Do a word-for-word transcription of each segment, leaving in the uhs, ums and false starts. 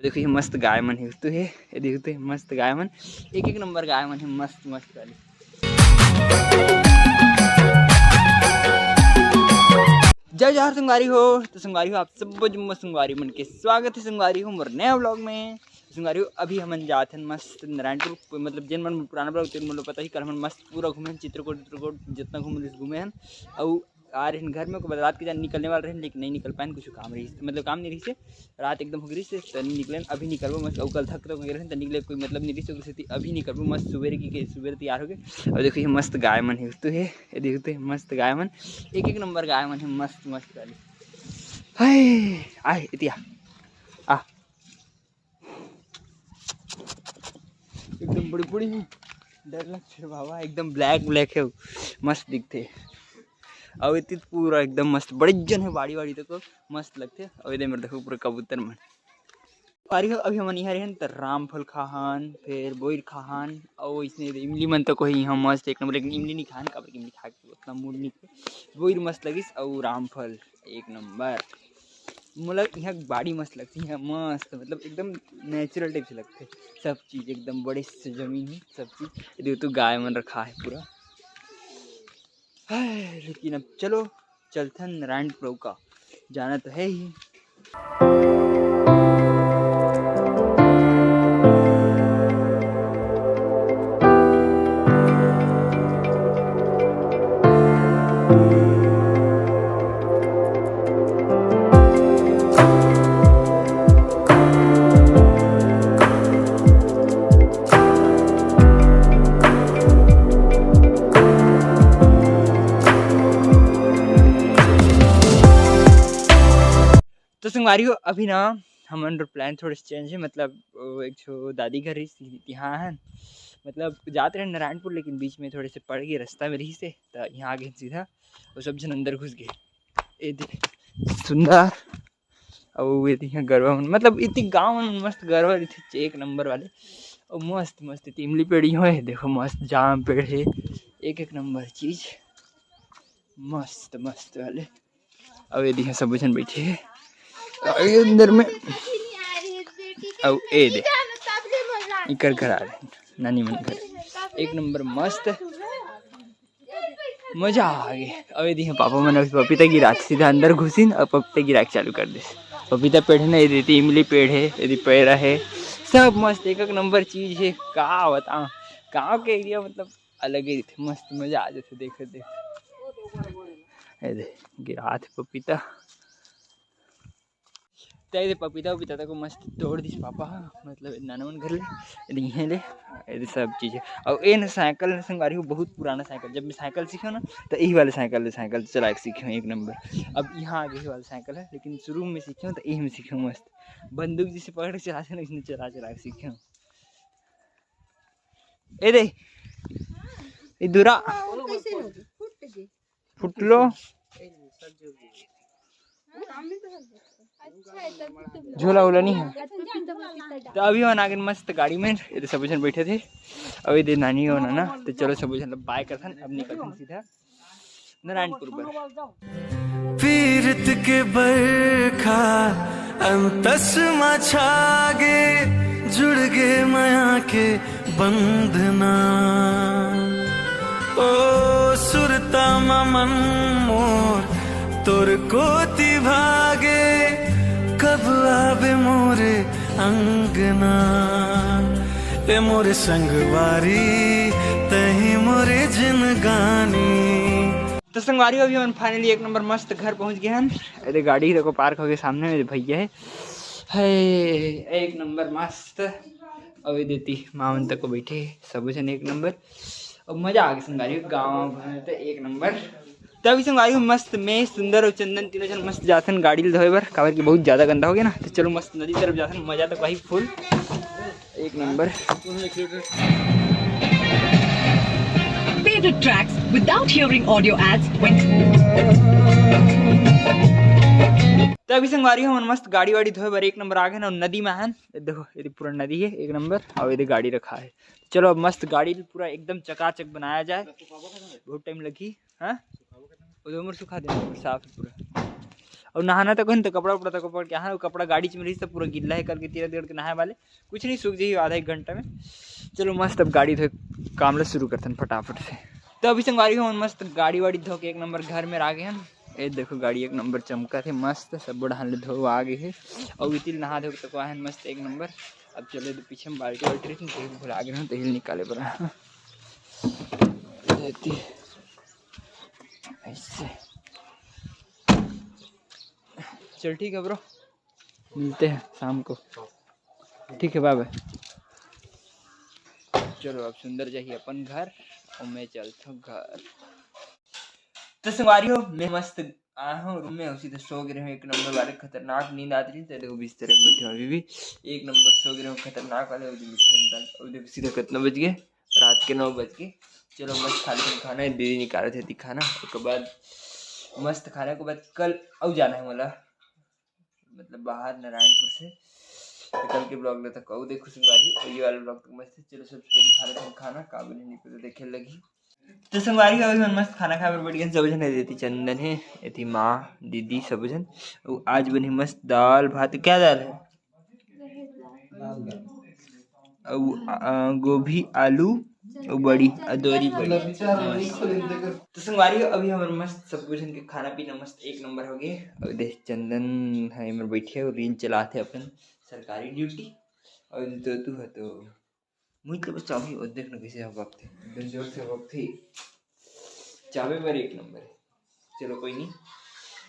देखो ये मस्त गाय मन हे, तो हे, ये देखो तो हे मस्त गाय मन, एक एक नंबर गाय मन हे, मस्त मस्त वाली। जय जोहार संगवारी हो। तो संगवारी हो, आप सब जम्मो संगवारी मन के स्वागत हे संगवारी हो मोर नया vlog में। संगवारी हो, अभी हमन जात हन मस्त नारायणपुर, मतलब जेन मन पुराना vlog तेन मन ला पता ही, कल हमन मस्त पूरा घूमे हन, चित्रकूट, चित्रकूट जितना घूमे हन, अउ आ रहे हन घर में, ओकर बाद रात के जान निकलने वाले रहे, लेकिन नहीं निकल पाए, कुछ काम रहिस, मतलब काम नहीं रहिस, रात एकदम हो गई रहिस, तो नहीं निकले। अभी निकलबो मस्त, अउ कल थक तो गए रहे, तो निकले कोई मतलब नहीं रहिस, ओकर सेती अभी निकलबो मस्त सुबेरे की, के सुबेरे तैयार हो गए। और देखो ये मस्त गाय मन हे, तो हे, ये देखो तो हे मस्त गाय मन, एक एक नंबर गाय मन हे, मस्त मस्त वाली। हाय, आय इतिया, आ एकदम बड़ी बड़ी हे, डर लगथे बाबा, एकदम black black हे, मस्त दिखथे। अउ एती तो पूरा एकदम मस्त, बड़े जन हे, बाड़ी बाड़ी तक मस्त लगथे। अउ एदे मेर देखो पूरा कबूतर मन। अरे अभी हमन इहाँ रहेन त रामफल खाहन, फिर बोइर खाहन, अउ इसने इमली मन तक होही इहाँ मस्त एक नंबर, लेकिन इमली नहीं खाहन, काबर कि इमली खा के उतना mood नहीं, बोइर मस्त लगिस अउ रामफल एक नंबर। मोला इहाँ बाड़ी मस्त लगथे, इहाँ मस्त मतलब एकदम natural type से लगथे, सब चीज एकदम बड़े से जमीन हे, सब चीज। ये देखो तो गाय मन रखा हे पूरा। हाय, लेकिन अब चलो चलथन नारायणपुर का, जाना तो है ही। तो संगवारी हो, अभी ना हमन plan थोड़े से change हे, मतलब वो एक ठो दादी घर रहिस, तिहाँ हन, मतलब जात रहे नारायणपुर, लेकिन बीच में थोड़े से पड़ गए, रास्ता में रहिस हे, त इहाँ आ गए सीधा, वो सब झन अंदर घुस गए। ए दे, सुंदर, अउ ये दे इहाँ गरवा मन, मतलब इति गाँव मन मस्त गरवा रहिथे, एक नंबर वाले, अउ मस्त मस्त इति इमली पेड़ होए, देखो मस्त जाम पेड़ हे, एक एक नंबर चीज, मस्त मस्त वाले। अउ ये दे इहाँ सबो झन बैठे हे, अउ ये अंदर में, अउ ये दे, इकर घर आ रहे, नानी मन घर, एक नंबर मस्त, मजा आ गे। अउ ये दे इहाँ पापा मन अभी पपीता गिरा के सीधा अंदर घुसिन अउ पपीता गिरा के चालू कर दिस। पपीता पेड़ हे ना, ये दे इमली पेड़ हे, ये दे पेड़ा हे, सब मस्त एक एक नंबर चीज हे। का बताओ, गाँव के area मतलब अलग ही रहिथे, मस्त मजा आ जाथे देखे देख। ये दे गिरात हे पपीता। त ये दे पपीता उपीता तको मस्त तोड़ दिस पापा ह, मतलब नाना मन घर ले, ये दे इहें ले, ये दे सब चीज हे। अउ ए न साइकिल न संगवारी हो, बहुत पुराना साइकिल, जब मैं साइकिल सीखे ना, त यही वाले साइकिल ले साइकिल चला के सीखे एक नंबर। अब इहाँ आगे ही वाला साइकिल हे, लेकिन शुरू में सीखे त यही में सीखे मस्त, बंदूक जैसे पकड़ के चलाथे ना, इसने चला चला के सीखे। ए दे, ए दूरा। फुटलो। झोला उला नहीं है। तो अभी हमन आगे मस्त गाड़ी में, ये दे सबो झन बैठे थे। अभी दे नानी हो ना, तो चलो सबो झन bye करथन, अब निकलथन सीधा नारायणपुर बर। पीरत के बरखा अंतस मा छागे, जुड़ गे मया के बंधना। ओ सुरता मा मन मोर तोर कोति भागे, कब आबे मोरे अंगना। ए मोरे संगवारी, तही मोरे जिनगानी। तो संगवारी, अभी हमन finally एक नंबर मस्त घर पहुंच गए हन। अरे गाड़ी देखो park हो गए सामने, मेरे भैया है, है एक नंबर मस्त। अभी देती माँ मन तक को बैठे, सब जन एक नंबर। अब मजा आ गया संगवारी, गाँव भर ते एक नंबर। तभी संगवारी मस्त मैं सुंदर और चंदन तीनों जन मस्त जाथन गाड़ी ल धोए बर, काबर कि बहुत ज्यादा गंदा हो गया ना। तो चलो मस्त नदी तरफ जाथन, मजा तो वही full एक number. Favorite tracks without hearing audio ads when तभी संगवारी हमन मस्त गाड़ी वाड़ी धोए बर एक नंबर आ गए ना, और नदी में आए हन। ये देखो, ये पूरा नदी है एक नंबर, और ये गाड़ी रखा है। चलो अब मस्त गाड़ी पूरा एकदम चकाचक बनाया जाए, बहुत टाइम लगी। हाँ, वो तो उमर सुखा देना, उमर साफ है पूरा। अउ नहाना तक होही न, त कपड़ा उपड़ा तक पकड़ के, हाँ, वो कपड़ा गाड़ी च में रहिस, त पूरा गिल्ला हे, कल के तीरथ गढ़ के नहाए वाले, कुछ नहीं, सूख जाही आधा एक घंटा में। चलो मस्त, अब गाड़ी धोए काम ला शुरू करथन फटाफट से। तो अभी संगवारी हो, मस्त गाड़ी वाड़ी धो के एक नंबर घर में आ गए हन। ए देखो, गाड़ी एक नंबर चमकत हे, मस्त सब डहान ले धो आ गए हे। अउ इतिल नहा धो के तको आहन मस्त एक नंबर। अब चलो, तो पीछे में बाल्टी वाल्टी रहिस, तेल भुला गए हन, तेल निकाले बर। देती ऐसे। चल ठीक है ब्रो, मिलते हैं शाम को। ठीक है, बाय बाय। चलो, अब सुंदर जाही अपन घर अउ मैं चलथव घर। तो संगवारी हो, मैं मस्त आए हूँ रूम में, उसी तो सो गए हूँ, एक नंबर वाले खतरनाक नींद आती रही। तो देखो बिस्तर में बैठे हूँ अभी भी, एक नंबर सो गए हूँ खतरनाक वाले। अभी देखो सीधा कितना बज गए, रात के नौ बज गए। चलो मस्त खा लेते हैं खाना, दीदी निकाले थे खाना, उसके बाद मस्त खाने के बाद कल अउ जाना है मोला, मतलब बाहर नारायणपुर से। तो कल के ब्लॉग में तक अउ देखो संगवारी, और ये वाला ब्लॉग तक मस्त है। चलो सबसे पहले खा लेते हैं खाना, का बने नहीं पता देखे लगी। तो संगवारी हो, अभी मन मस्त खाना खाए बर बैठ गए सब झन। देती चंदन है, एती माँ, दीदी सब झन। अउ आज बनी मस्त दाल भात। क्या दाल है? अउ, आ, गोभी, आलू, अउ बड़ी, अदौरी बड़ी। तो संगवारी हो, अभी हमर मस्त सब झन के खाना पीना मस्त एक नंबर हो गए। अउ देख चंदन है हमर बैठे अउ रील चलाथे अपन सरकारी ड्यूटी। अउ तो तू है तो मुझे तो बस चाबी, और देख ना कैसे हबकथे, एकदम जोर से हबकथे। चाबे पर एक नंबर है। चलो कोई नहीं,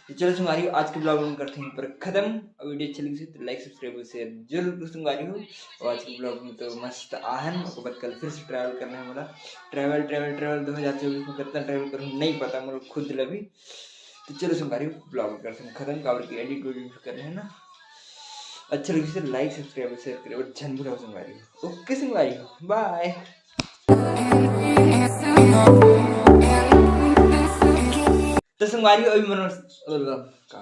तो चलो संगवारी हो, आज के ब्लॉग हम करते हैं पर खत्म। और वीडियो अच्छी लगी तो लाइक सब्सक्राइब शेयर जरूर करो संगवारी हो। और आज के ब्लॉग में तो मस्त आहन, ओकर बाद कल फिर से ट्रैवल करना है मोला। ट्रैवल ट्रैवल ट्रैवल दो हज़ार चौबीस में कितना ट्रैवल करूँ नहीं पता मोला खुद ला भी। तो चलो संगवारी हो, ब्लॉग करते हैं खत्म, काबर की एडिट वेडिट करना है ना। अच्छा लगी तो लाइक सब्सक्राइब शेयर करे बर झन भुलाओ संगवारी हो। ओके संगवारी हो, बाय। तो संगवारी हो, अभी मन का